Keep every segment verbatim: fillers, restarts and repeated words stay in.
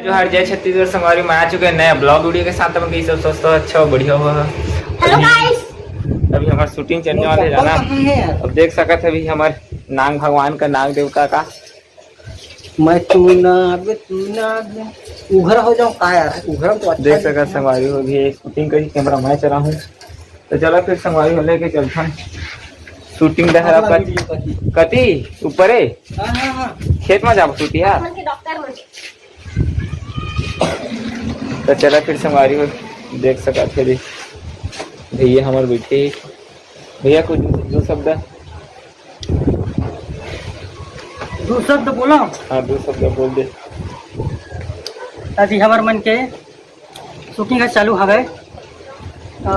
जोहार, जय छत्तीसगढ़ संगवारी, मैं आ चुके हैं नया ब्लॉग वीडियो के साथ। अपन कइसे हो? स्वस्थ हो, अच्छा हो, बढ़िया हो? हेलो गाइस। अभी हमार शूटिंग चलने वाले है ना। कहाँ है यार? अब देख सकत है अभी हमार नांग भगवान का, नांग देवता का। मैं तू नाग, तू नाग, उघरा हो जाऊं का यार? उघरा तो अच्छा देख सकत संगवारी हो, अभी शूटिंग करी, कैमरा मैं चलाहूँ। तो चला फिर संगवारी हो, लेके चलथन शूटिंग डहर। कति ऊपर है? हाँ, हाँ, हाँ। खेत में जाबो शूटिंग यार। तो चला फिर संगवारी हो, देख सकत हे रे, भैया हमर बैठे। भैया कुछ दू, दू शब्द। दू शब्द बोला। हाँ, दू शब्द बोल दे। अभी हमर मन के शूटिंग ह चालू हवे। अ,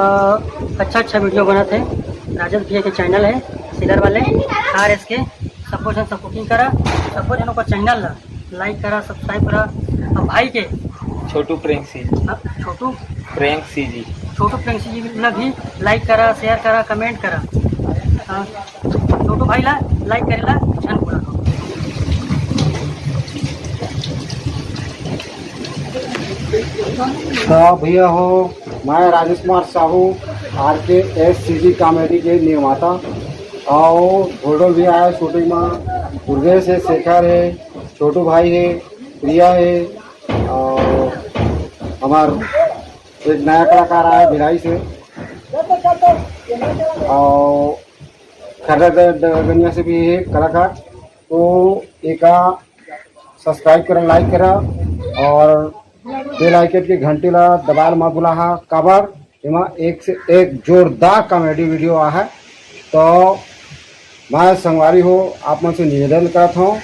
अच्छा अच्छा वीडियो बनत हे। राजेश भैया के चैनल हे सिलर वाले आर एस के। सबो झन सपोर्टिंग करा, सबो झन ओकर चैनल ला लाइक करा, सब्सक्राइब करा। अब भाई के छोटू प्रेंक्सी। हाँ, छोटू प्रेंक्सी जी। छोटू प्रेंक्सी जी ला भी लाइक करा, शेयर करा, कमेंट करा। हाँ, छोटू भाई ला लाइक करेला झन भूला। तो भैया हो, मैं राजेश कुमार साहू, आर के एस सी जी कॉमेडी के निर्माता। और ढोल ढोल भी आया शूटिंग में, दुर्गेश है, शेखर है, छोटू भाई है, प्रिया है, और हमार एक नया कलाकार आया भिलाई से, और खर्रा द-, दगनिया से भी एक कलाकार। तो एका सब्सक्राइब करा, लाइक करा और बेल आइकन के घंटी ला दबाल मत भुलाहा, काबर एमा एक से एक जोरदार कॉमेडी वीडियो आ है। तो मैं संगवारी हो, आप मन से निवेदन करत हूँ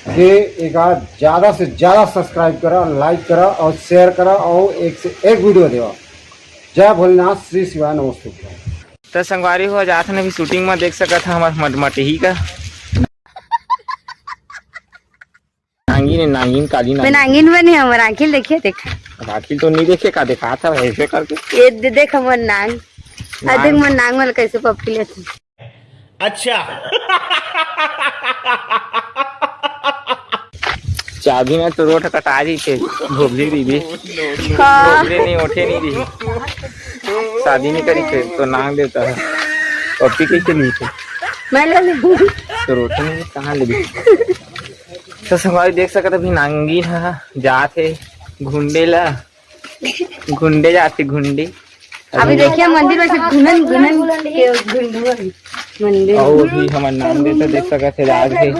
कि एका ज्यादा से ज्यादा सब्सक्राइब करा, लाइक करा और शेयर करा और एक से एक वीडियो देवा। जय भोलेनाथ, श्री शिवाय, नमस्ते। तो संगवारी हो, जात हन अभी शूटिंग में, देख सकत ह हमर मटमटही का। नांगिन है, नांगिन, काली मैं नांगिन। नांगिन बने, हमर आँखी ल देखिए, देख। आँखी तो नहीं देखे का, देखा था ऐसे करके। ये दे-, देख हमर नांग। आ देख नांग। हमर नांग वाला कैसे पप्पी लेथे। अच्छा। चाबी में तो रोट कटा रही थे, भोबली दीदी। हाँ। भोबली नहीं, ओठे नहीं रही। शादी नहीं करी थे, तो नांग देता है। पप्पी कैसे ली थे? मैं ले ली। तो रोटी नहीं, कहाँ ले ली? तो संगवारी देख सकत, अभी नांगिन ह जात हे घुंडे ला, घुंडे जात हे घुंडे। अभी देखिए मंदिर में से घुनन घुनन के घुंडुआ है मंदिर। और भी हमर नाम देता देख सकत हे, राज हे।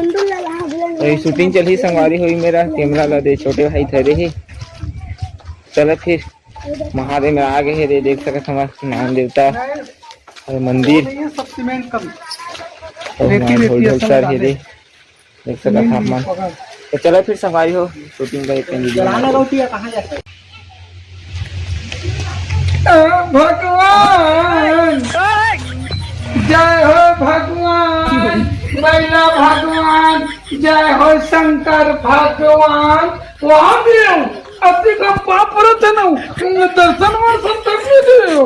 अभी शूटिंग चलही संगवारी होई, मेरा कैमरा ला दे छोटे भाई धरे हे। चला फिर महादेव में आ गए हे रे, देख सकत हमार नाम देवता और मंदिर। और हमार ढोल ढोल सर हे रे। देख सकत हव आप मन। तो चलो फिर संगवारी हो, शूटिंग का एक video बना के। भगवान, जय हो भगवान, बैला भगवान, जय हो शंकर भगवान। वहाँ भी हूँ, अति का पाप रत न, दर्शन वर्शन कर दे हो।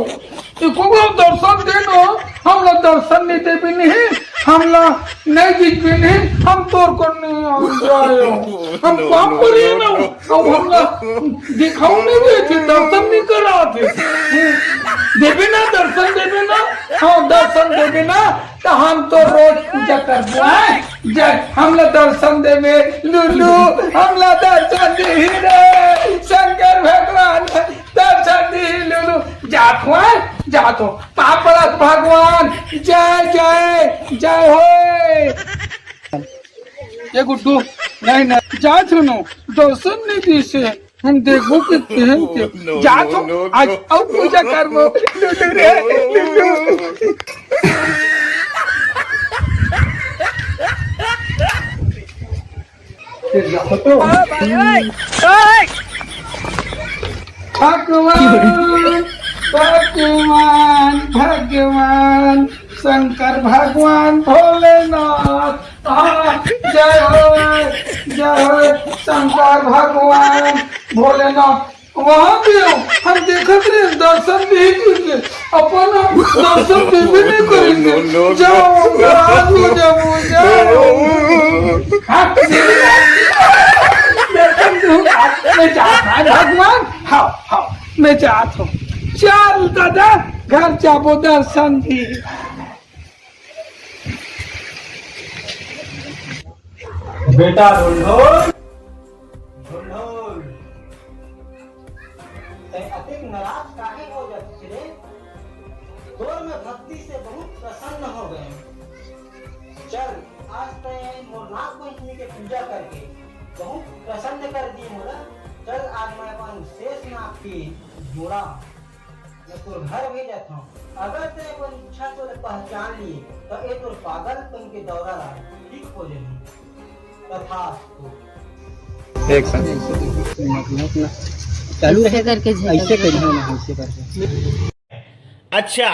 एको बार दर्शन दे दो, हमला दर्शन नहीं देबे नहीं, हमला नहीं दिखबे नहीं, हम तोर को नहीं हम जाए। हम पाप करे ना, अब हमला दिखाऊ नहीं दे थे, दर्शन नहीं करा थे। देबे ना, दर्शन देबे ना, हाँ, दर्शन देबे ना, तो हम तो रोज पूजा करबो, हैं? जय, हमला दर्शन देबे, लुलु, हमला दर्शन दे रे, शंकर भगवान। दर्शन दी लुलु, जात हो, जात हो। पापड़त भगवान, जय, जय, जय होय। ये गुड्डू, नहीं, नहीं, जात हो नो, दर्शन नहीं दी से, हम देखबो कि केहन के। जात हो, आज अउ पूजा करबो। लुलु रे, लुलु। भगवान, भगवान, भगवान, शंकर भगवान, भोलेनाथ, हाँ, जय हो, जय हो, शंकर भगवान, भोलेनाथ। वहाँ भी हो, हम देखत रहे, दर्शन भी कीजिए, अपन दर्शन भी, भी नहीं करेंगे। No, no, no, no। जाओ, नाराज हो जाओ, जाओ। हाँ, दर्शन भी मैं जात हूँ भगवान, हाँ, हाँ, मैं जात हूँ। चल दादा, घर जाबो दर्शन दी। बेटा ढोलढोल, ढोलढोल, तैं अतेक नाराज काहे हो जाथस रे? तोर मैं भक्ति से बहुत प्रसन्न हो गए। चल, आज तैं मोर नाग पंचमी के पूजा करके बहुत प्रसन्न कर दिए मोला। चल, आज मैं अपन शेष नाग के जोड़ा मैं तोर घर भेजत हूँ। अगर तैं अपन इच्छा तोर पहचान लिए, तो ये तोर पागलपन के दौरा ला ठीक हो जाही। तथास्तु। एक साथ। मतलब ना, चालू ऐसे रहे। करके झटक ऐसे दे। करिए ना, ऐसे करके। अच्छा।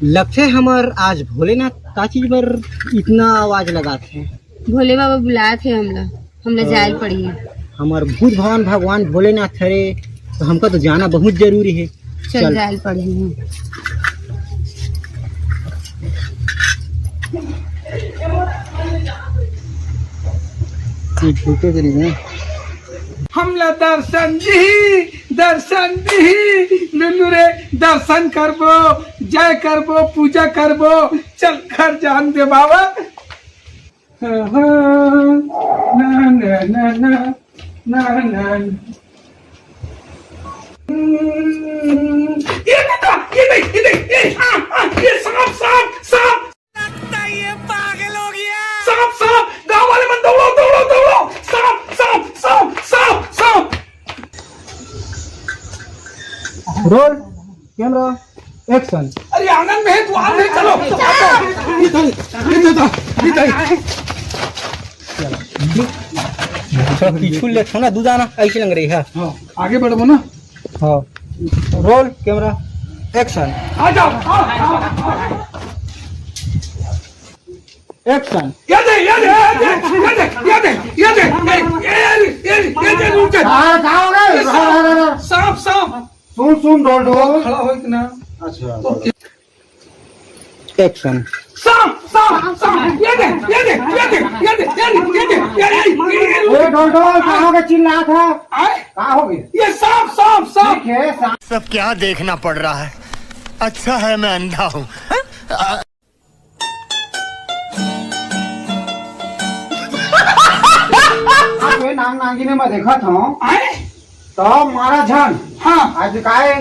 लगथे हमर आज भोलेनाथ का चीज बर इतना आवाज लगात हे। भोले बाबा बुलात हे हमला, हमला जाए ल पड़ही। हमर भूत भगवान, भगवान भोलेनाथ हरे, तो हमका तो जाना बहुत जरूरी है। चल, चल। जाए ल पड़ही। ये झूठे के लिए ना। हमला दर्शन दिही, दर्शन दिही, नुनु रे, दर्शन करबो, जय करबो, पूजा करबो। चल, घर जान दे बाबा। ना, ना, ना, ना, ना, ना। ये दादा, ये देख, ये देख, ये, आ, आ, ये सांप, सांप, सांप। लगता है ये पागल हो गया। सांप, सांप, गांव वाले मन दौड़ो, दौड़ो, दौड़ो। सांप, सांप, सांप, सांप, सांप। Roll, camera, action. अरे आंगन में है, तू आ नहीं, चलो। इधर, इधर, इधर, इधर। थोड़ा पीछू ले, थोड़ा दूध आना, ऐसे लग रही है। हाँ, आगे बढ़बो ना। हाँ। Roll, camera, action. आ जाओ, आओ, आओ, आओ। एक्शन। ये दे, ये दे, ये दे, रुक जा। कहाँ, कहाँ हो गए? ये रहा, रहा, रहा। सांप, सांप। सुन, सुन, ढोल, ढोल। खड़ा हो कि ना? अच्छा। तो एक्शन। सांप, सांप, सांप। ये दे, ये दे, ये दे, ये दे, ये दे, ये दे, ये दे, ये दे। ए, ढोल, ढोल, कहाँ हो गए? चिल्ला था। आए? कहाँ हो गए? ये सांप, सांप, सांप। ठीक है, सांप। सब क्या देखना पड़ रहा है? अच्छा है मैं अंधा हूँ। आप ये नांग नागिन में देखत हूँ। आए? तो मारा झन। हाँ। आज काय?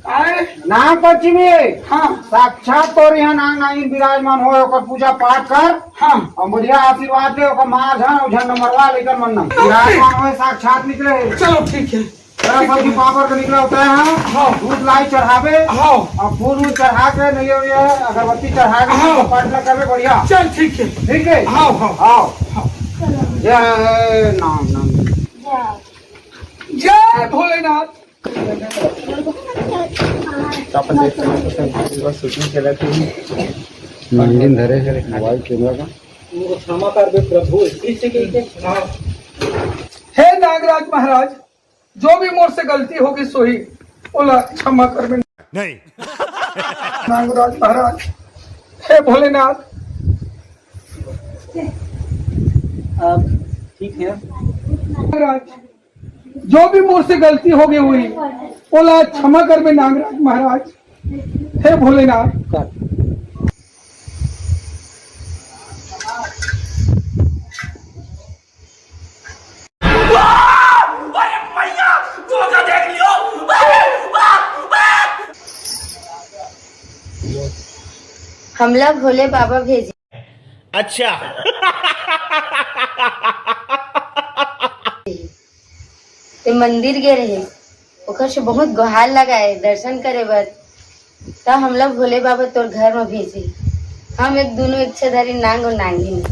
काय? नाग पंचमी है। हाँ। साक्षात तोर यहाँ नांग नागिन विराजमान हो, ओकर पूजा पाठ कर। हाँ। और बढ़िया आशीर्वाद दे, ओकर मारा झन और झन नंबर वाला लेकर मन ना। ओके। विराजमान हो, साक्षात निकले। चलो ठीक है। जरा सा भी पापड़ का निकला होता है, हाँ। हाँ। दूध लाई चढ़ावे। हाँ। और फूल वूल चढ़ा के, नहीं हो गया, अगरबत्ती चढ़ा के, हाँ। पाठ ना करवे, बढ़िया। चल, ठीक है। ठीक है? हाँ, हाँ। हाँ। हाँ। जय नाम, नाम। जय भोलेनाथ। अपन देख सकते हैं, बस शूटिंग चला थी। नागिन धरे है, मोबाइल कैमरा का। क्षमा कर दे प्रभु, इसी से कह के। हाँ। हे नागराज महाराज, जो भी मोर से गलती होगी सोही, ओला क्षमा करबे। नहीं। नागराज महाराज, हे भोलेनाथ। आप ठीक है? नागराज, जो भी मोर से गलती होगे होही, ओला क्षमा करबे नागराज महाराज। हे भोलेनाथ। हमला भोले बाबा भेजे। अच्छा। ते मंदिर गे रहे, ओकर से बहुत गुहार लगाए दर्शन करे बर, त हमला भोले बाबा तोर घर म भेजे। हम एक दुनों इच्छाधारी नांग अउ नांगिन,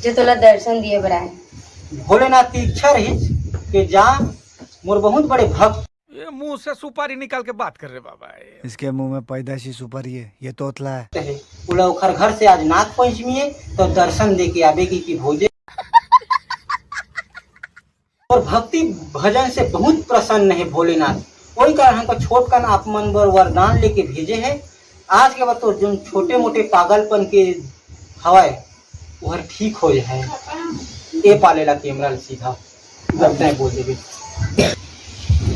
जो तोला दर्शन दिए बर आए। भोलेनाथ की इच्छा रहिस कि जा, मोर बहुत बड़े भक्त। ये मुंह से सुपारी निकाल के बात कर रहे बाबा। इसके मुंह में पैदाशी सुपारी है, ये तोतला है। ओला ओखर घर से आज नाग पंचमी है, तो दर्शन दे के आबे की, की भोजे। और भक्ति भजन से बहुत प्रसन्न हे भोलेनाथ। ओही कारण हमका छोटकन आप मन बर वरदान लेके भेजे हे। आज के बाद तो जोन छोटे मोटे पागलपन के हवय, ओहर ठीक हो जाए। ए पाले ला कैमरा ल सीधा, जब तय बोल देबे।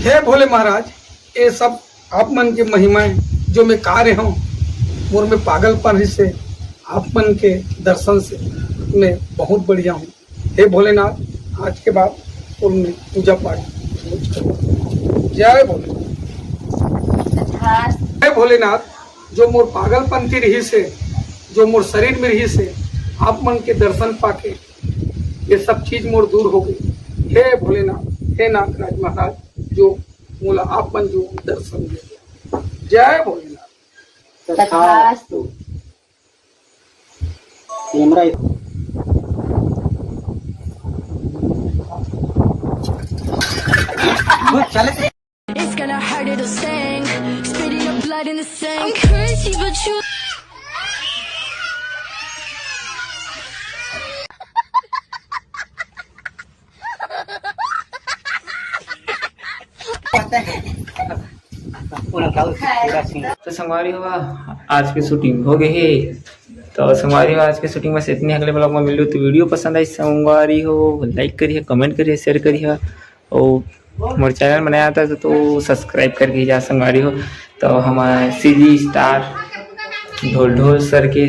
हे भोले महाराज, ये सब आप मन के महिमा हे, जो मैं कार्य हूँ, मोर में पागलपन ही से आप मन के दर्शन से मैं बहुत बढ़िया हूँ। हे भोलेनाथ, आज के बाद तो मैं पूजा पाठ जय भोलेनाथ। हे भोलेनाथ, जो मोर पागलपन के रही से, जो मोर शरीर में रही से, आप मन के दर्शन पाके ये सब चीज मोर दूर हो गई। हे भोलेनाथ, हे नागराज महाराज, जो मोला आप मन जो दर्शन दे, जय भोलेनाथ। तथास्तु। Camera It's gonna hurt, it'll sting. Spitting your blood in the sink. I'm crazy, but you. तो संगवारी हो, आज के शूटिंग हो गई है। तो संगवारी हो, आज के शूटिंग बस इतनी। अगले ब्लॉग में मिलू। तो वीडियो पसंद आई संगवारी हो, लाइक करिए, कमेंट करिए, शेयर करिए, और मोर चैनल में नया आता तो, तो सब्सक्राइब करके जा संगवारी हो। तो हमारे सीजी स्टार ढोल ढोल सर के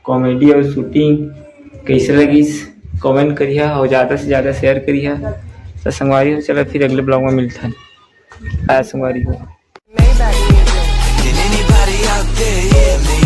कॉमेडी और शूटिंग कैसे लगिस, कमेंट करिए और ज़्यादा से ज़्यादा शेयर करिए। तो संगवारी हो, चलो फिर अगले ब्लॉग में मिलते हैं। बाय संगवारी हो। Can anybody out there hear me?